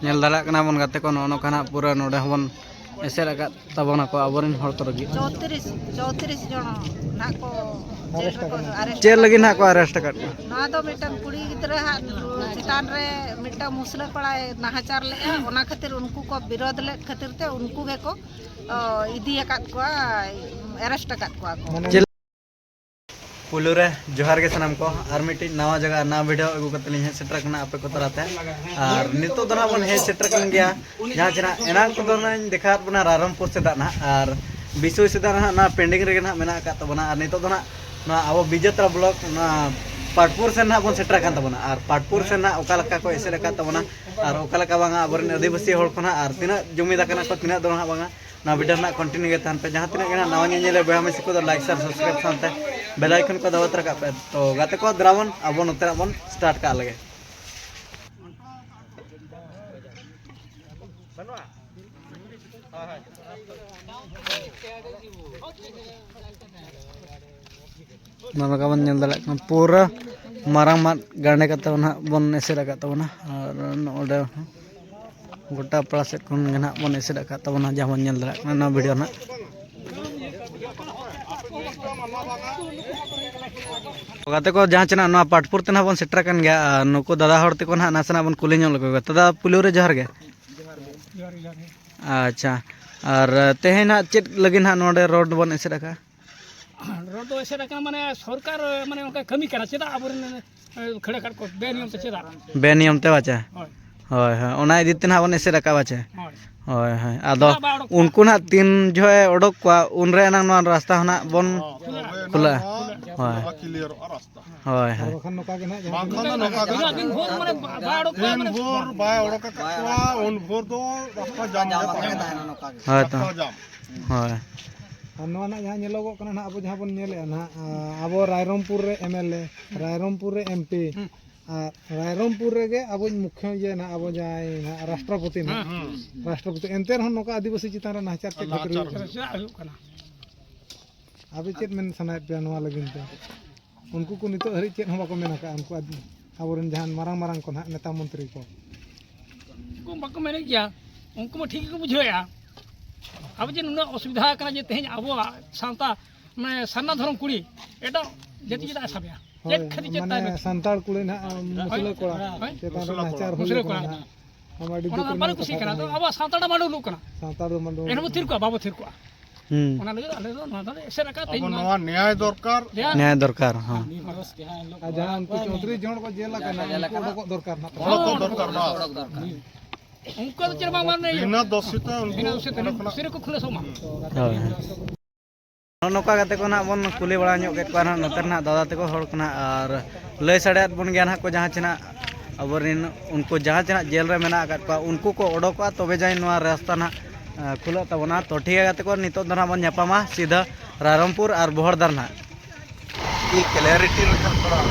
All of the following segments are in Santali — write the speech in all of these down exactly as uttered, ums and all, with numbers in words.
ᱧᱮᱞ ᱫᱟᱲᱮᱭᱟᱜ ᱠᱟᱱᱟ ᱵᱚᱱ ᱜᱟᱛᱮ ᱠᱚ, ᱱᱚᱜᱼᱚ ᱱᱚᱝᱠᱟ ᱱᱟᱜ ᱯᱩᱨᱟᱹ ᱱᱚᱰᱮ ᱦᱚᱸᱵᱚᱱ ᱮᱥᱮᱫ ᱟᱠᱟᱫ ᱛᱟᱵᱚᱱᱟᱠᱚ ᱟᱵᱚᱨᱮᱱ ᱦᱚᱲ ᱠᱚ ᱞᱟᱹᱜᱤᱫ᱾ ᱪᱳᱛᱨᱤᱥ, ᱪᱳᱛᱨᱤᱥ ᱡᱚᱱ ᱱᱟᱦᱟᱜ ᱠᱚ ᱡᱮᱞ ᱨᱮᱠᱚ ᱟᱨᱮᱥᱴ ᱪᱮᱫ ᱞᱟᱹᱜᱤᱫ ᱱᱟᱦᱟᱜ ᱠᱚ ᱟᱨᱮᱥᱴ ᱟᱠᱟᱫ ᱠᱚᱣᱟ? ᱱᱚᱣᱟ ᱫᱚ ᱢᱤᱫᱴᱟᱝ ᱠᱩᱲᱤ ᱜᱤᱫᱽᱨᱟᱹ ᱦᱟᱜ ᱪᱮᱛᱟᱱ ᱨᱮ ᱢᱤᱫᱴᱟᱝ ᱢᱩᱥᱞᱟᱹ ᱠᱚᱲᱟᱭ ᱱᱟᱦᱟᱪᱟᱨ ᱞᱮᱫᱼᱟ, ᱚᱱᱟ ᱠᱷᱟᱹᱛᱤᱨ ᱩᱱᱠᱩ ᱠᱚ ᱵᱤᱨᱳᱫ ᱞᱮᱫ ᱠᱷᱟᱹᱛᱤᱨ ᱛᱮ ᱩᱱᱠᱩ ᱜᱮᱠᱚ, ᱚ, ᱤᱫᱤ ᱟᱠᱟᱫ ᱠᱚᱣᱟ, ᱟᱨᱮᱥᱴ ᱟᱠᱟᱫ ᱠᱚᱣᱟ ᱠᱚ᱾ ᱢᱟᱱᱮ ᱪᱮᱫ ᱯᱩᱭᱞᱩ ᱨᱮ ᱡᱚᱦᱟᱨ ᱜᱮ ᱥᱟᱱᱟᱢ ᱠᱚ, ᱟᱨ ᱢᱤᱫᱴᱤᱡ ᱱᱟᱣᱟ ᱡᱟᱭᱜᱟ, ᱱᱟᱣᱟ ᱵᱷᱤᱰᱤᱭᱳ ᱟᱹᱜᱩ ᱠᱟᱛᱮ ᱞᱤᱧ ᱦᱮᱡ ᱥᱮᱴᱮᱨ ᱟᱠᱟᱱᱟ ᱟᱯᱮ ᱠᱚ ᱛᱟᱞᱟᱛᱮ᱾ ᱟᱨ ᱱᱤᱛᱚᱜ ᱫᱚ ᱱᱟᱦᱟᱜ ᱵᱚᱱ ᱦᱮᱡ ᱥᱮᱴᱮᱨ ᱟᱠᱟᱱ ᱜᱮᱭᱟ, ᱡᱟᱦᱟᱸ ᱪᱮ ᱱᱟᱦᱟᱜ ᱮᱱᱟᱝ ᱠᱚᱫᱚ ᱱᱟᱦᱟᱜ ᱤᱧ ᱫᱮᱠᱷᱟᱣᱟᱫ ᱵᱚᱱᱟ ᱨᱟᱭᱨᱚᱝᱯᱩᱨ ᱥᱮᱫᱟᱜ ᱱᱟᱦᱟᱜ, ᱟᱨ ᱵᱤᱥᱳᱭ ᱥᱮᱫᱟᱜ ᱱᱟᱦᱟᱜ ᱱᱚᱣᱟ ᱯᱮᱱᱰᱤᱝ ᱨᱮᱜᱮ ᱱᱟᱦᱟᱜ ᱢᱮᱱᱟᱜ ᱟᱠᱟᱫ ᱛᱟᱵᱚᱱᱟ᱾ ᱟᱨ ᱱᱤᱛᱚᱜ ᱫᱚ ᱱᱟᱦᱟᱜ ᱱᱚᱣᱟ ᱟᱵᱚ ᱵᱤᱡᱮᱛᱨᱟ ᱵᱞᱚᱠ, ᱱᱚᱣᱟ ᱯᱟᱴᱯᱩᱨ ᱥᱮᱱ ᱱᱟᱦᱟᱜ ᱵᱚᱱ ᱥᱮᱴᱮᱨ ᱟᱠᱟᱱ ᱛᱟᱵᱚᱱᱟ᱾ ᱟᱨ ᱯᱟᱴᱯᱩᱨ ᱥᱮᱱ ᱱᱟᱦᱟᱜ ᱚᱠᱟ ᱞᱮᱠᱟ ᱠᱚ ᱮᱥᱮᱫ ᱟᱠᱟᱫ ᱛᱟᱵᱚᱱᱟ, ᱟᱨ ᱚᱠᱟ ᱞᱮᱠᱟ ᱵᱟᱝᱟ ᱟᱵᱚᱨᱮᱱ ᱟᱹᱫᱤᱵᱟᱹᱥᱤ ᱦᱚᱲ ᱠᱚ ᱱᱟᱦᱟᱜ, ᱟᱨ ᱛᱤᱱᱟᱹᱜ ᱡᱩᱢᱤᱫ ᱟᱠᱟᱱᱟ ᱠᱚ, ᱛᱤᱱᱟᱹᱜ ᱫᱚ ᱱᱟᱦᱟᱜ ᱵᱟᱝᱟ, ᱱᱚᱣᱟ ᱵᱷᱤᱰᱤᱭᱳ ᱨᱮᱱᱟᱜ ᱠᱚᱱᱴᱤᱱᱤᱭᱩ ᱜᱮ ᱛᱟᱦᱮᱱ ᱯᱮ᱾ ᱡᱟᱦᱟᱸ ᱛᱤᱱᱟᱹᱜ ᱜᱮ ᱱᱟᱦᱟᱜ ᱱᱟᱣᱟ ᱧᱮᱧᱮᱞᱤᱭᱟᱹ ᱵᱚᱭᱦᱟ ᱢᱤᱥᱤ ᱠᱚᱫᱚ ᱞᱟᱭᱤᱠ, ᱥᱮᱭᱟᱨ, ᱥᱟᱵᱥᱠᱨᱟᱭᱤᱵ ᱥᱟᱶᱛᱮ ᱵᱮᱞ ᱟᱭᱠᱚᱱ ᱠᱚ ᱫᱟᱵᱟᱣ ᱛᱚᱨᱟ ᱠᱟᱜ ᱯᱮ᱾ ᱛᱚ ᱜᱟᱛᱮ ᱠᱚ, ᱫᱮᱞᱟ ᱵᱚᱱ ᱟᱵᱚ ᱱᱚᱛᱮᱱᱟᱜ ᱵᱚᱱ ᱥᱴᱟᱨᱴ ᱠᱟᱜ ᱞᱮᱜᱮ᱾ ᱱᱚᱣᱟ ᱞᱮᱠᱟ ᱵᱚᱱ ᱧᱮᱞ ᱫᱟᱲᱮᱭᱟᱜ ᱠᱟᱱᱟ, ᱯᱩᱨᱟᱹ ᱢᱟᱨᱟᱝ ᱢᱟᱫ ᱜᱟᱸᱰᱮ ᱠᱟᱛᱮ ᱱᱟᱦᱟᱜ ᱵᱚᱱ ᱮᱥᱮᱫ ᱟᱠᱟᱫ ᱛᱟᱵᱚᱱᱟ᱾ ᱟᱨ ᱱᱚᱰᱮ ᱦᱚᱸ ᱜᱚᱴᱟ ᱯᱟᱲᱟ ᱥᱮᱫ ᱠᱷᱚᱱ ᱜᱮ ᱱᱟᱦᱟᱜ ᱵᱚᱱ ᱮᱥᱮᱫ ᱟᱠᱟᱫ ᱛᱟᱵᱚᱱᱟ, ᱡᱟᱦᱟᱸ ᱵᱚᱱ ᱧᱮᱞ ᱫᱟᱲᱮᱭᱟᱜ ᱠᱟᱱᱟ ᱱᱚᱣᱟ ᱵᱷᱤᱰᱤᱭᱳ ᱱᱟᱦᱟᱜ᱾ ᱜᱟᱛᱮ ᱠᱚ, ᱡᱟᱦᱟᱸ ᱪᱮ ᱱᱟᱦᱟᱜ ᱱᱚᱣᱟ ᱯᱟᱴᱯᱩᱨ ᱛᱮ ᱱᱟᱦᱟᱜ ᱵᱚᱱ ᱥᱮᱴᱮᱨ ᱟᱠᱟᱱ ᱜᱮᱭᱟ, ᱟᱨ ᱱᱩᱠᱩ ᱫᱟᱫᱟ ᱦᱚᱲ ᱛᱮᱠᱚ ᱱᱟᱦᱟᱜ ᱱᱟᱥᱮᱱᱟᱜ ᱵᱚᱱ ᱠᱩᱞᱤ ᱧᱚᱜ ᱞᱮᱠᱚ ᱜᱮ᱾ ᱫᱟᱫᱟ, ᱯᱩᱭᱞᱩ ᱨᱮ ᱡᱚᱦᱟᱨ ᱜᱮ᱾ ᱡᱚᱦᱟᱨ ᱜᱮ, ᱡᱚᱦᱟᱨ ᱜᱮ᱾ ᱟᱪᱪᱷᱟ, ᱟᱨ ᱛᱮᱦᱮᱧ ᱱᱟᱦᱟᱜ ᱪᱮᱫ ᱞᱟᱹᱜᱤᱫ ᱱᱟᱦᱟᱜ ᱱᱚᱰᱮ ᱨᱳᱰ ᱵᱚᱱ ᱮᱥᱮᱫ ᱟᱠᱟᱫᱼᱟ? ᱨᱳᱰ ᱫᱚ ᱮᱥᱮᱫ ᱟᱠᱟᱱᱟ, ᱢᱟᱱᱮ ᱥᱚᱨᱠᱟᱨ, ᱢᱟᱱᱮ ᱚᱱᱠᱟ ᱠᱟᱹᱢᱤ ᱠᱟᱱᱟ, ᱪᱮᱫᱟᱜ ᱟᱵᱚᱨᱮᱱ, ᱮ, ᱠᱷᱟᱹᱲ ᱟᱠᱟᱫ ᱠᱚ ᱵᱮᱱᱤᱭᱚᱢ ᱛᱮ, ᱪᱮᱫᱟᱜ? ᱵᱮᱱᱤᱭᱚᱢ ᱛᱮ ᱵᱟᱪᱮ? ᱦᱳᱭ᱾ ᱦᱳᱭ, ᱦᱳᱭ, ᱚᱱᱟ ᱤᱫᱤ ᱛᱮ ᱱᱟᱦᱟᱜ ᱵᱚᱱ ᱮᱥᱮᱫ ᱟᱠᱟᱫᱼᱟ ᱵᱟᱪᱮ? ᱦᱳᱭ᱾ ᱦᱳᱭ, ᱦᱳᱭ, ᱟᱫᱚ ᱪᱮᱫᱟᱜ ᱵᱟᱭ ᱚᱰᱚᱠ ᱠᱚᱣᱟ? ᱩᱱᱠᱩ ᱱᱟᱦᱟᱜ ᱛᱤᱱ ᱡᱚᱦᱚᱜ ᱮ ᱚᱰᱚᱠ ᱠᱚᱣᱟ, ᱩᱱᱨᱮ ᱮᱱᱟᱝ ᱱᱚᱣᱟ ᱨᱟᱥᱛᱟ ᱦᱚᱸ ᱱᱟᱦᱟᱜ ᱵᱚᱱ ᱦᱳᱭ, ᱠᱷᱩᱞᱟᱹᱜᱼᱟ᱾ ᱦᱳᱭ᱾ ᱦᱳᱭ᱾ ᱦᱳᱭ, ᱦᱳᱭ᱾ ᱵᱟᱠᱷᱟᱱ ᱱᱚᱝᱠᱟ ᱜᱮ ᱱᱟᱦᱟᱜ ᱡᱟᱦᱟᱸ ᱛᱤᱱᱟᱹᱜ ᱫᱤᱱ ᱵᱷᱳᱨ ᱢᱟᱱᱮ ᱵᱟᱭ ᱚᱰᱚᱠ ᱠᱚᱣᱟ, ᱫᱤᱱ ᱢᱟᱱᱮ ᱵᱷᱳᱨ ᱵᱟᱭ ᱚᱰᱚᱠ ᱟᱠᱟᱫ ᱠᱚᱣᱟ, ᱩᱱ ᱵᱷᱳᱨ ᱫᱚ ᱨᱟᱥᱛᱟ ᱡᱟᱢ ᱜᱮ ᱛᱟᱦᱮᱸ ᱠᱟᱱᱟ᱾ ᱦᱳᱭ ᱛᱚ᱾ ᱨᱟᱥᱛᱟ ᱡᱟᱢ᱾ ᱦᱳᱭ᱾ ᱟᱨ ᱱᱚᱣᱟ ᱱᱟᱜ ᱡᱟᱦᱟᱸ ᱧᱮᱞᱚᱜᱚᱜ ᱠᱟᱱᱟ ᱱᱟᱜ, ᱟᱵᱚ ᱡᱟᱦᱟᱸ ᱵᱚᱱ ᱧᱮᱞᱮᱜᱼᱟ ᱱᱟᱜ, ᱟᱵᱚ ᱨᱟᱭᱨᱚᱝᱯᱩᱨ ᱨᱮ ᱮᱢ ᱮᱞ ᱮ, ᱨᱟᱭᱨᱚᱝᱯᱩᱨ ᱨᱮ ᱮᱢ ᱯᱤ, ᱦᱩᱸ᱾ ᱟᱨ ᱨᱟᱭᱨᱚᱝᱯᱩᱨ ᱨᱮᱜᱮ ᱟᱵᱚ ᱢᱩᱠᱷᱭᱟᱹ ᱤᱭᱟᱹ ᱱᱟᱜ, ᱟᱵᱚ ᱡᱟᱦᱟᱸᱭ ᱱᱟᱜ ᱨᱟᱥᱴᱨᱚᱯᱚᱛᱤ ᱱᱟᱜ, ᱦᱩᱸ, ᱦᱩᱸ᱾ ᱨᱟᱥᱴᱨᱚᱯᱚᱛᱤ, ᱮᱱᱛᱮ ᱨᱮᱦᱚᱸ ᱱᱚᱝᱠᱟ ᱟᱹᱫᱤᱵᱟᱹᱥᱤ ᱪᱮᱛᱟᱱ ᱨᱮ ᱱᱟᱦᱟᱪᱟᱨ ᱪᱮᱫ ᱠᱷᱟᱹᱛᱤᱨ ᱱᱟᱦᱟᱪᱟᱨ ᱦᱩᱭᱩᱜ ᱠᱟᱱᱟ? ᱪᱮᱫᱟᱜ ᱦᱩᱭᱩᱜ ᱠᱟᱱᱟ? ᱟᱯᱮ ᱪᱮᱫ ᱢᱮᱱ ᱥᱟᱱᱟᱭᱮᱫ ᱯᱮᱭᱟ ᱱᱚᱣᱟ ᱞᱟᱹᱜᱤᱫ ᱛᱮ? ᱩᱱᱠᱩ ᱠᱚ ᱱᱤᱛᱚᱜ ᱦᱟᱹᱨᱤᱡ ᱪᱮᱫ ᱦᱚᱸ ᱵᱟᱠᱚ ᱢᱮᱱ ᱟᱠᱟᱫᱼᱟ, ᱩᱱᱠᱩ ᱟᱵ-, ᱟᱵᱚᱨᱮᱱ ᱡᱟᱦᱟᱸ ᱢᱟᱨᱟᱝ ᱢᱟᱨᱟᱝ ᱠᱚ ᱱᱟᱦᱟᱜ, ᱱᱮᱛᱟ ᱢᱚᱱᱛᱨᱤ ᱠᱚ᱾ ᱵᱟᱠᱚ ᱢᱮᱱᱮᱫ ᱜᱮᱭᱟ, ᱩᱱᱠᱩ ᱢᱟ ᱴᱷᱤᱠ ᱜᱮᱠᱚ ᱵᱩᱡᱷᱟᱹᱣᱮᱫᱼᱟ᱾ ᱟᱵᱚ ᱡᱮ ᱱᱩᱱᱟᱹᱜ ᱚᱥᱩᱵᱤᱫᱷᱟ ᱠᱟᱱᱟ ᱡᱮ ᱛᱮᱦᱮᱧ ᱟᱵᱚᱣᱟᱜ ᱥᱟᱶᱛᱟ, ᱢᱟᱱᱮ ᱥᱟᱨᱱᱟ ᱫᱷᱚᱨᱚᱢ ᱠᱩᱲᱤ ᱮᱴᱟᱜ ᱡᱟᱹᱛᱤ ᱪᱮᱫᱟᱜ ᱮ ᱥᱟᱵᱮᱭᱟ? ᱪᱮᱫ ᱦᱳᱭ, ᱠᱷᱟᱹᱛᱤᱨ ᱪᱮᱫ ᱢᱟᱱᱮ ᱛᱟᱭ ᱵᱟᱹᱪᱩᱜ? ᱥᱟᱱᱛᱟᱲ ᱠᱩᱲᱤ ᱱᱟᱦᱟᱜ ᱦᱳᱭ, ᱢᱩᱥᱞᱟᱹ ᱠᱚᱲᱟ ᱦᱳᱭ᱾ ᱪᱮᱛᱟᱱ ᱨᱮ ᱢᱩᱥᱞᱟᱹ ᱠᱚᱲᱟ᱾ ᱱᱟᱦᱟᱪᱟᱨ ᱦᱩᱭ ᱢᱩᱥᱞᱟᱹ ᱠᱚᱲᱟ᱾ ᱟᱠᱟᱱᱟ ᱱᱟᱦᱟᱜ᱾ ᱚᱱᱟ ᱟᱹᱰᱤ ᱚᱱᱟ ᱫᱩᱠ ᱫᱚ ᱨᱮᱱᱟᱜ ᱵᱟᱞᱮ ᱠᱟᱛᱷᱟ ᱠᱩᱥᱤᱜ ᱠᱟᱱᱟ᱾ ᱠᱟᱱᱟ᱾ ᱛᱚ ᱟᱵᱚᱣᱟᱜ ᱥᱟᱱᱛᱟᱲ ᱢᱟ ᱞᱩᱞᱩᱜ ᱠᱟᱱᱟ᱾ ᱥᱟᱱᱛᱟᱲ ᱫᱚ ᱢᱟᱱᱮ ᱮᱱᱦᱚᱸ ᱵᱚ ᱛᱷᱤᱨ ᱠᱚᱜᱼᱟ, ᱵᱟᱵᱚ ᱛᱷᱤᱨ ᱠᱚᱜᱼᱟ᱾ ᱦᱩᱸ᱾ ᱚᱱᱟ ᱞᱟᱹᱜᱤᱫ ᱟᱞᱮ ᱫᱚ ᱱᱚᱣᱟ ᱫᱚᱞᱮ ᱮᱥᱮᱫ ᱟᱠᱟᱫ ᱟᱵᱚ ᱛᱮᱦᱮᱧ ᱱᱚᱣᱟ ᱱᱚᱣᱟ ᱱᱮᱭᱟᱭ ᱫᱚᱨᱠᱟᱨ᱾ ᱱᱮᱭᱟᱭ ᱫᱚᱨᱠᱟᱨ, ᱦᱚᱸ᱾ ᱟᱨ ᱡᱟᱦᱟᱸ ᱩᱱᱠᱩ ᱪᱳᱫᱷᱩᱨᱤ ᱡᱚᱱ ᱠᱚ ᱡᱮᱞ ᱟᱠᱟᱱᱟ, ᱩᱱᱠᱩ ᱚᱰᱚᱠᱚᱜ ᱫᱚᱨᱠᱟᱨ ᱱᱟᱦᱟᱜ᱾ ᱚᱰᱚᱠᱚᱜ ᱫᱚᱨᱠᱟᱨ ᱱᱟᱦᱟᱜ᱾ ᱩᱱᱠᱩ ᱫᱚ ᱪᱮᱫ ᱵᱟᱝ ᱢᱟᱱᱮ ᱵᱤᱱᱟᱹ ᱫᱳᱥᱤ ᱛᱮ ᱩᱱᱠᱩ ᱵᱤᱱᱟᱹ ᱫᱳᱥᱤ ᱛᱮ ᱚᱸᱰᱮ ᱠᱷᱚᱱᱟᱜ ᱥᱤᱨᱟᱹ ᱠᱚ ᱠᱷᱩᱞᱟᱹᱥᱚᱜ ᱢᱟ᱾ ᱦᱳᱭ᱾ ᱱᱚᱜᱼᱚ ᱱᱚᱝᱠᱟ ᱠᱟᱛᱮ ᱠᱚ ᱱᱟᱦᱟᱜ ᱵᱚᱱ ᱠᱩᱞᱤ ᱵᱟᱲᱟ ᱧᱚᱜ ᱠᱮᱫ ᱠᱚᱣᱟ ᱱᱟᱦᱟᱜ ᱱᱚᱛᱮ ᱨᱮᱱᱟᱜ ᱫᱟᱫᱟ ᱛᱟᱠᱚ ᱦᱚᱲ ᱠᱚ ᱱᱟᱦᱟᱜ, ᱟᱨ ᱞᱟᱹᱭ ᱥᱟᱰᱮᱭᱟᱫ ᱵᱚᱱ ᱜᱮᱭᱟ ᱱᱟᱦᱟᱜ ᱠᱚ ᱡᱟᱦᱟᱸ ᱪᱮ ᱱᱟᱦᱟᱜ ᱟᱵᱚᱨᱮᱱ ᱩᱱᱠᱩ ᱡᱟᱦᱟᱸ ᱪᱮ ᱱᱟᱦᱟᱜ ᱡᱮᱞ ᱨᱮ ᱢᱮᱱᱟᱜ ᱟᱠᱟᱫ ᱠᱚᱣᱟ, ᱩᱱᱠᱩ ᱠᱚ ᱚᱰᱚᱠᱚᱜᱼᱟ, ᱛᱚᱵᱮ ᱡᱟᱹᱱᱤᱡ ᱱᱚᱣᱟ ᱨᱟᱥᱛᱟ ᱱᱟᱦᱟᱜ, ᱮ, ᱠᱷᱩᱞᱟᱹᱜ ᱛᱟᱵᱚᱱᱟ᱾ ᱛᱚ ᱴᱷᱤᱠ ᱜᱮᱭᱟ ᱜᱟᱛᱮ ᱠᱚ, ᱱᱤᱛᱚᱜ ᱫᱚ ᱱᱟᱦᱟᱜ ᱵᱚᱱ ᱧᱟᱯᱟᱢᱟ ᱥᱤᱫᱷᱟᱹ ᱨᱟᱭᱨᱚᱝᱯᱩᱨ ᱟᱨ ᱵᱚᱦᱚᱲᱫᱟ ᱱᱟᱦᱟᱜ᱾ ᱠᱤ clarity ᱞᱮᱠᱷᱟᱱ ᱛᱷᱚᱲᱟ᱾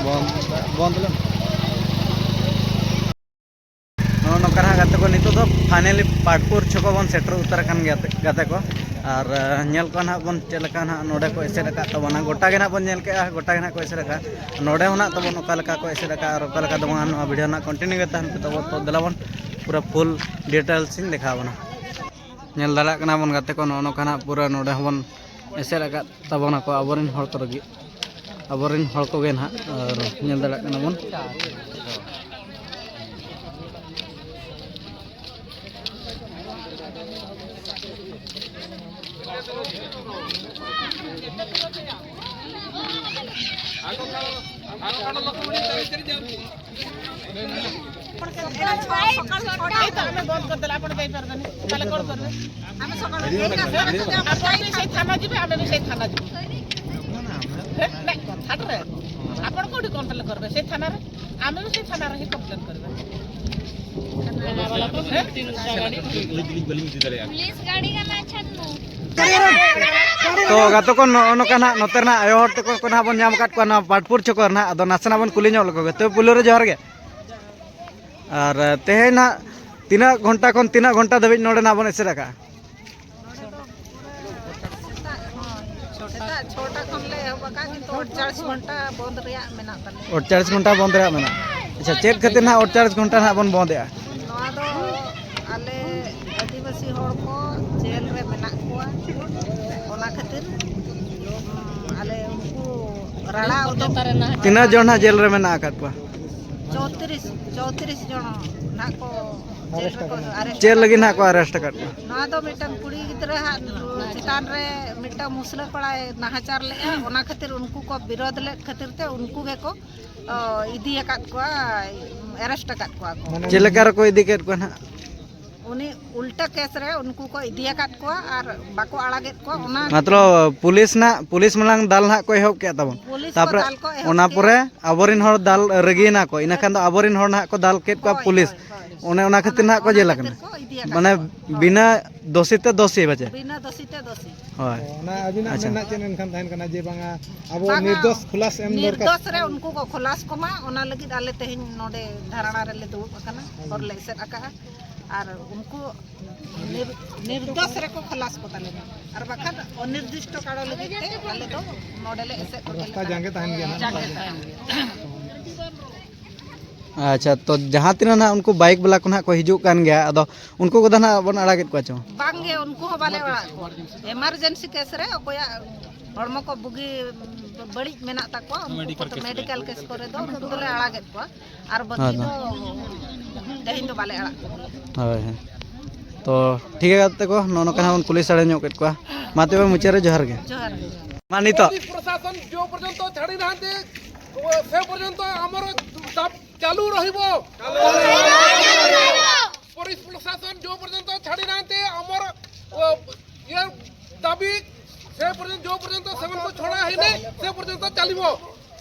ᱵᱚᱱᱫ, ᱵᱚᱱᱫ ᱞᱮᱢ᱾ ᱱᱚᱜᱼᱚ ᱱᱚᱝᱠᱟ ᱱᱟᱦᱟᱜ ᱜᱟᱛᱮ ᱠᱚ, ᱱᱤᱛᱚᱜ ᱫᱚ finally ᱯᱟᱴᱯᱩᱨ ᱪᱷᱚᱠᱚ ᱵᱚᱱ ᱥᱮᱴᱮᱨ ᱩᱛᱟᱹᱨ ᱟᱠᱟᱱ ᱜᱮᱭᱟ ᱜᱟᱛᱮ ᱠᱚ᱾ ᱟᱨ, ᱮ, ᱧᱮᱞ ᱠᱚᱣᱟ ᱱᱟᱦᱟᱜ ᱵᱚᱱ ᱪᱮᱫ ᱞᱮᱠᱟ ᱱᱟᱦᱟᱜ ᱱᱚᱰᱮ ᱠᱚ ᱮᱥᱮᱫ ᱟᱠᱟᱫ ᱛᱟᱵᱚᱱᱟ᱾ ᱜᱚᱴᱟ ᱜᱮ ᱱᱟᱦᱟᱜ ᱵᱚᱱ ᱧᱮᱞ ᱠᱮᱜᱼᱟ, ᱜᱚᱴᱟ ᱜᱮ ᱱᱟᱦᱟᱜ ᱠᱚ ᱮᱥᱮᱫ ᱟᱠᱟᱫ᱾ ᱱᱚᱰᱮ ᱦᱚᱸ ᱱᱟᱦᱟᱜ ᱛᱟᱵᱚᱱ ᱚᱠᱟ ᱞᱮᱠᱟ ᱠᱚ ᱮᱥᱮᱫ ᱟᱠᱟᱫ ᱟᱨ ᱚᱠᱟ ᱞᱮᱠᱟ ᱫᱚ ᱵᱟᱝᱟ, ᱱᱚᱣᱟ video ᱱᱟᱦᱟᱜ continue ᱜᱮ ᱛᱟᱦᱮᱱ ᱯᱮ ᱛᱟᱵᱚᱱ᱾ ᱛᱚ ᱫᱮᱞᱟ ᱵᱚᱱ ᱯᱩᱨᱟᱹ full details ᱤᱧ ᱫᱮᱠᱷᱟᱣ ᱟᱵᱚᱱᱟ᱾ ᱧᱮᱞ ᱫᱟᱲᱮᱭᱟᱜ ᱠᱟᱱᱟ ᱵᱚᱱ ᱜᱟᱛᱮ ᱠᱚ, ᱱᱚᱜᱼᱚ ᱱᱚᱝᱠᱟ ᱱᱟᱦᱟᱜ ᱯᱩᱨᱟᱹ ᱱᱚᱰᱮ ᱦᱚᱸᱵᱚᱱ ᱮᱥᱮᱫ ᱟᱠᱟᱫ ᱛᱟᱵᱚᱱᱟᱠᱚ ᱟᱵᱚᱨᱮᱱ ᱦᱚᱲ ᱠᱚ ᱞᱟᱹᱜᱤᱫ, ᱟᱵᱚᱨᱮᱱ ᱦᱚᱲ ᱠᱚᱜᱮ ᱱᱟᱦᱟᱜ, ᱟᱨ ᱧᱮᱞ ᱫᱟᱲᱮᱭᱟᱜ ᱠᱟᱱᱟ ᱵᱚᱱ᱾ ଏଇ ତ ଆମେ ବନ୍ଦ କରିଦେଲେ, ଆପଣ ଯାଇପାରିବେନି, ତାହେଲେ କ'ଣ କରିବେ? ଆପଣ ବି ସେଇ ଥାନା ଯିବେ, ଆମେ ବି ସେଇ ଥାନା ଯିବୁ। ହେ, ନାଇଁ, କଥାଟାରେ ଆପଣ କୋଉଠି କମ୍ପ୍ଲେନ୍ କରିବେ? ସେଇ ଥାନାରେ, ଆମେ ବି ସେଇ ଥାନାରେ ହିଁ କମ୍ପ୍ଲେନ୍ କରିବେ। ᱛᱚ ᱜᱟᱛᱮ ᱠᱚ, ᱱᱚᱜᱼᱚ ᱱᱚᱝᱠᱟ ᱱᱟᱦᱟᱜ ᱱᱚᱛᱮ ᱨᱮᱱᱟᱜ ᱟᱭᱳ ᱦᱚᱲ ᱛᱟᱠᱚ ᱠᱚ ᱱᱟᱦᱟᱜ ᱵᱚᱱ ᱧᱟᱢ ᱟᱠᱟᱫ ᱠᱚᱣᱟ ᱱᱚᱣᱟ ᱯᱟᱴᱯᱩᱨ ᱪᱷᱚᱠᱚ ᱨᱮ ᱱᱟᱦᱟᱜ᱾ ᱟᱫᱚ ᱱᱟᱥᱮᱱᱟᱜ ᱵᱚᱱ ᱠᱩᱞᱤ ᱧᱚᱜ ᱞᱮᱠᱚ ᱜᱮ᱾ ᱛᱚ ᱯᱩᱭᱞᱩ ᱨᱮ ᱡᱚᱦᱟᱨ ᱜᱮ᱾ ᱟᱨ ᱛᱮᱦᱮᱧ ᱱᱟᱦᱟᱜ ᱛᱤᱱᱟᱹᱜ ᱜᱷᱚᱱᱴᱟ ᱠᱷᱚᱱ ᱛᱤᱱᱟᱹᱜ ᱜᱷᱚᱱᱴᱟ ᱫᱷᱟᱹᱵᱤᱡ ᱱᱚᱰᱮ ᱱᱟᱦᱟᱜ ᱵᱚᱱ ᱮᱥᱮᱫ ᱟᱠᱟᱫᱼᱟ? ᱱᱚᱰᱮ ᱫᱚ ᱥᱮᱛᱟᱜ, ᱦᱳᱭ, ᱥᱮᱛᱟᱜ ᱪᱷᱚᱴᱟ ᱠᱷᱚᱱ ᱞᱮ ᱮᱦᱚᱵ ᱟᱠᱟᱫ, ᱠᱤᱱᱛᱩ ᱟᱴᱪᱟᱞᱤᱥ ᱜᱷᱚᱱᱴᱟ ᱵᱚᱱᱫ ᱨᱮᱭᱟᱜ ᱢᱮᱱᱟᱜ ᱛᱟᱞᱮᱭᱟ᱾ ᱟᱴᱪᱟᱞᱤᱥ ᱜᱷᱚᱱᱴᱟ ᱵᱚᱱᱫ ᱨᱮᱭᱟᱜ ᱢᱮᱱᱟᱜᱼᱟ᱾ ᱟᱪᱪᱷᱟ, ᱪᱮᱫ ᱠᱷᱟᱹᱛᱤᱨ ᱱᱟᱦᱟᱜ ᱟᱴᱪᱟᱞᱤᱥ ᱜᱷᱚᱱᱴᱟ ᱱᱟᱦᱟᱜ ᱵᱚᱱ ᱵᱚᱱᱫᱮᱜᱼᱟ? ᱱᱚᱣᱟ ᱫᱚ ᱟᱞᱮ ᱟᱹᱫᱤᱵᱟᱹᱥᱤ ᱦᱚᱲ ᱠᱚ ᱡᱮᱞ ᱨᱮ ᱢᱮᱱᱟᱜ ᱠᱚᱣᱟ, ᱚᱱᱟ ᱠᱷᱟᱹᱛᱤᱨ, ᱩᱸ, ᱟᱞᱮ ᱩᱱᱠᱩ ᱨᱟᱲᱟ ᱩᱰᱩᱠ᱾ ᱛᱤᱱᱟᱹᱜ ᱡᱚᱱ ᱱᱟᱦᱟᱜ ᱡᱮᱞ ᱨᱮ ᱢᱮᱱᱟᱜ ᱟᱠᱟᱫ ᱠᱚᱣᱟ? ᱪᱳᱛᱨᱤᱥ, ᱪᱳᱛᱨᱤᱥ ᱡᱚᱱ ᱱᱟᱦᱟᱜ ᱠᱚ ᱡᱮᱞ ᱨᱮᱠᱚ ᱟᱨᱮᱥᱴ ᱪᱮᱫ ᱟᱠᱟᱫ ᱞᱟᱹᱜᱤᱫ ᱠᱚᱣᱟ᱾ ᱱᱟᱦᱟᱜ ᱠᱚ ᱟᱨᱮᱥᱴ ᱟᱠᱟᱫ ᱠᱚᱣᱟ? ᱱᱚᱣᱟ ᱫᱚ ᱢᱤᱫᱴᱟᱝ ᱠᱩᱲᱤ ᱜᱤᱫᱽᱨᱟᱹ ᱦᱟᱜ ᱪᱮᱛᱟᱱ ᱨᱮ ᱢᱤᱫᱴᱟᱝ ᱢᱩᱥᱞᱟᱹ ᱠᱚᱲᱟᱭ ᱱᱟᱦᱟᱪᱟᱨ ᱞᱮᱫᱼᱟ, ᱚᱱᱟ ᱠᱷᱟᱹᱛᱤᱨ ᱩᱱᱠᱩ ᱠᱚ ᱵᱤᱨᱳᱫ ᱞᱮᱫ ᱠᱷᱟᱹᱛᱤᱨ ᱛᱮ ᱩᱱᱠᱩ ᱜᱮᱠᱚ, ᱚ, ᱤᱫᱤ ᱟᱠᱟᱫ ᱠᱚᱣᱟ, ᱟᱨᱮᱥᱴ ᱟᱠᱟᱫ ᱠᱚᱣᱟ ᱠᱚ᱾ ᱢᱟᱱᱮ ᱪᱮᱫ ᱞᱮᱠᱟ ᱨᱮᱠᱚ ᱤᱫᱤ ᱠᱮᱫ ᱠᱚᱣᱟ ᱱᱟᱦᱟᱜ? ᱩᱱᱤ ᱩᱞᱴᱟᱹ ᱠᱮᱥ ᱨᱮ ᱩᱱᱠᱩ ᱠᱚ ᱤᱫᱤ ᱟᱠᱟᱫ ᱠᱚᱣᱟ ᱟᱨ ᱵᱟᱠᱚ ᱟᱲᱟᱜᱮᱫ ᱠᱚᱣᱟ᱾ ᱚᱱᱟ ᱢᱟᱛᱞᱚᱵ ᱯᱩᱞᱤᱥ ᱱᱟᱜ, ᱯᱩᱞᱤᱥ ᱢᱟᱲᱟᱝ ᱫᱟᱞ ᱱᱟᱜ ᱠᱚ ᱮᱦᱚᱵ ᱠᱮᱫ ᱛᱟᱵᱚᱱ᱾ ᱯᱩᱞᱤᱥ ᱠᱚ ᱛᱟᱯᱚᱨᱮ ᱫᱟᱞ ᱠᱚ ᱮᱦᱚᱵ ᱚᱱᱟ ᱠᱮᱫᱟ᱾ ᱯᱚᱨᱮ ᱟᱵᱚᱨᱮᱱ ᱦᱚᱲ ᱫᱟᱞ ᱨᱟᱹᱜᱤᱭᱮᱱᱟ ᱠᱚ, ᱤᱱᱟᱹ ᱠᱷᱟᱱ ᱫᱚ ᱟᱵᱚᱨᱮᱱ ᱦᱚᱲ ᱱᱟᱦᱟᱜ ᱠᱚ ᱫᱟᱞ ᱠᱮᱫ ᱠᱚᱣᱟ ᱦᱳᱭ, ᱯᱩᱞᱤᱥ᱾ ᱦᱳᱭ, ᱦᱳᱭ᱾ ᱚᱱᱮ ᱚᱱᱟ ᱠᱷᱟᱹᱛᱤᱨ ᱚᱱᱟ, ᱱᱟᱦᱟᱜ ᱠᱚ ᱚᱱᱟ ᱡᱮᱞ ᱠᱷᱟᱹᱛᱤᱨ ᱟᱠᱟᱱᱟ᱾ ᱠᱚ ᱤᱫᱤ ᱟᱠᱟᱫ ᱢᱟᱱᱮ ᱠᱚᱣᱟ᱾ ᱦᱳᱭ᱾ ᱵᱤᱱᱟᱹ ᱫᱳᱥᱤ ᱛᱮ ᱫᱳᱥᱤ ᱵᱟᱪᱮ? ᱵᱤᱱᱟᱹ ᱫᱳᱥᱤ ᱛᱮ ᱫᱳᱥᱤ᱾ ᱦᱳᱭ᱾ ᱚᱱᱟ ᱟᱹᱵᱤᱱᱟᱜ ᱟᱪᱪᱷᱟ᱾ ᱢᱮᱱ ᱨᱮᱱᱟᱜ ᱪᱮᱫ ᱮᱱᱠᱷᱟᱱ ᱛᱟᱦᱮᱱ ᱠᱟᱱᱟ ᱡᱮ ᱵᱟᱝᱟ ᱟᱵᱚ ᱵᱟᱝᱟ, ᱱᱤᱨᱫᱳᱥ ᱠᱷᱩᱞᱟᱥ ᱮᱢ ᱫᱚᱨᱠᱟᱨ? ᱱᱤᱨᱫᱳᱥ ᱨᱮ ᱩᱱᱠᱩ ᱠᱚ ᱠᱷᱩᱞᱟᱥ ᱠᱚᱢᱟ, ᱚᱱᱟ ᱞᱟᱹᱜᱤᱫ ᱟᱞᱮ ᱛᱮᱦᱮᱧ ᱱᱚᱰᱮ ᱫᱷᱟᱨᱟᱱᱟ ᱨᱮᱞᱮ ᱫᱩᱲᱩᱵ ᱟᱠᱟᱱᱟ, ᱦᱚᱨ ᱞᱮ ᱮᱥᱮᱫ ᱟᱠᱟᱫᱼᱟ᱾ ᱟᱨ ᱩᱱᱠᱩ ᱱᱤᱨ-, ᱱᱤᱨᱫᱳᱥ ᱨᱮᱠᱚ ᱠᱷᱟᱞᱟᱥ ᱠᱚ ᱛᱟᱞᱮ ᱢᱟ᱾ ᱟᱨ ᱵᱟᱠᱷᱟᱱ ᱚᱱᱤᱨᱫᱤᱥᱴᱚ ᱠᱟᱞ ᱞᱟᱹᱜᱤᱫ ᱛᱮ ᱟᱞᱮ ᱫᱚ ᱱᱚᱰᱮ ᱞᱮ ᱮᱥᱮᱫ ᱠᱚ ᱨᱟᱥᱛᱟ ᱛᱟᱞᱮ ᱡᱟᱸᱜᱮ ᱛᱟᱦᱮᱱ ᱜᱮᱭᱟ ᱱᱟᱦᱟᱜ᱾ ᱡᱟᱸᱜᱮ ᱛᱟᱦᱮᱱ ᱜᱮᱭᱟ᱾ ᱟᱪᱪᱷᱟ, ᱛᱚ ᱡᱟᱦᱟᱸ ᱛᱤᱱᱟᱹᱜ ᱱᱟᱦᱟᱜ ᱩᱱᱠᱩ ᱵᱟᱭᱤᱠ ᱵᱟᱞᱟ ᱠᱚ ᱱᱟᱦᱟᱜ ᱠᱚ ᱦᱤᱡᱩᱜ ᱠᱟᱱ ᱜᱮᱭᱟ, ᱟᱫᱚ ᱩᱱᱠᱩ ᱠᱚᱫᱚ ᱱᱟᱦᱟᱜ ᱵᱚᱱ ᱟᱲᱟᱜᱮᱫ ᱠᱚᱣᱟ ᱪᱚᱝ? ᱵᱟᱝ ᱜᱮ, ᱩᱱᱠᱩ ᱦᱚᱸ ᱵᱟᱞᱮ ᱟᱲᱟᱜ ᱠᱚᱣᱟ᱾ ᱮᱢᱟᱨᱡᱮᱱᱥᱤ ᱠᱮᱥ ᱨᱮ ᱚᱠᱚᱭᱟᱜ ᱦᱚᱲᱢᱚ ᱠᱚ ᱵᱩᱜᱤ ᱵᱟᱹᱲᱤᱡ ᱢᱮᱱᱟᱜ ᱛᱟᱠᱚᱣᱟ, ᱩᱱᱠᱩ ᱢᱮᱰᱤᱠᱮᱞ ᱠᱚᱫᱚ ᱠᱮᱥ ᱨᱮ᱾ ᱢᱮᱰᱤᱠᱮᱞ ᱠᱮᱥ ᱠᱚᱨᱮ ᱫᱚ ᱩᱱᱠᱩ ᱫᱚᱞᱮ ᱟᱲᱟᱜᱮᱫ ᱠᱚᱣᱟ᱾ ᱟᱨ ᱵᱟᱹᱠᱤ ᱦᱮᱸ, ᱫᱚ ᱛᱮᱦᱮᱧ ᱫᱚ ᱵᱟᱞᱮ ᱟᱲᱟᱜ ᱠᱚᱣᱟ᱾ ᱦᱳᱭ, ᱦᱳᱭ᱾ ᱛᱚ ᱴᱷᱤᱠ ᱜᱮᱭᱟ ᱜᱟᱛᱮ ᱠᱚ, ᱱᱚᱜᱼᱚ ᱱᱚᱝᱠᱟ ᱦᱟᱸᱜ ᱵᱚᱱ ᱠᱩᱞᱤ ᱥᱟᱲᱮ ᱧᱚᱜ ᱠᱮᱫ ᱠᱚᱣᱟ᱾ ᱢᱟ ᱛᱚᱵᱮ ᱢᱩᱪᱟᱹᱫ ᱨᱮ ᱡᱚᱦᱟᱨ ᱜᱮ᱾ ᱡᱚᱦᱟᱨ ᱜᱮ᱾ ᱢᱟ ᱱᱤᱛᱚᱜ᱾ पुलिस प्रशासन जो पर्यंत छाड़ी नाहांती, से पर्यंत आमर दाबी चालू रहिबो। पुलिस प्रशासन जो पर्यंत छाड़ी नाहांती आमर, ओ, ये दाबी से पर्यंत, जो पर्यंत सेवन को छोड़ा है नहीं, से पर्यंत चालिबो।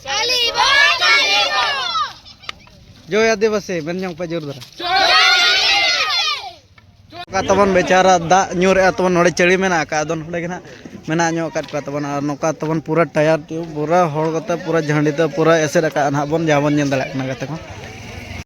चालिबो, चालिबो। जय आदिवासी, मेन जोंग पे जोर धरा। ᱱᱚᱝᱠᱟ ᱛᱟᱵᱚᱱ ᱵᱮᱪᱟᱨᱟ ᱫᱟᱜ ᱧᱩᱨᱮᱜᱼᱟ ᱛᱟᱵᱚᱱ, ᱱᱚᱰᱮ ᱪᱟᱹᱲᱤ ᱢᱮᱱᱟᱜ ᱟᱠᱟᱫ, ᱟᱫᱚ ᱱᱚᱰᱮ ᱜᱮ ᱱᱟᱦᱟᱜ ᱢᱮᱱᱟᱜ ᱧᱚᱜ ᱟᱠᱟᱫ ᱠᱚᱣᱟ ᱛᱟᱵᱚᱱ᱾ ᱟᱨ ᱱᱚᱝᱠᱟ ᱛᱟᱵᱚᱱ ᱯᱩᱨᱟᱹ ᱴᱟᱭᱟᱨ ᱴᱤᱭᱩᱵᱽ ᱯᱩᱨᱟᱹ ᱦᱚᱲ ᱠᱚᱛᱮ ᱯᱩᱨᱟᱹ ᱡᱷᱟᱹᱱᱰᱤ ᱛᱮ ᱯᱩᱨᱟᱹ ᱮᱥᱮᱫ ᱟᱠᱟᱫ ᱱᱟᱦᱟᱜ ᱵᱚᱱ, ᱡᱟᱦᱟᱸ ᱵᱚᱱ ᱧᱮᱞ ᱫᱟᱲᱮᱭᱟᱜ ᱠᱟᱱᱟ ᱜᱟᱛᱮ ᱠᱚ᱾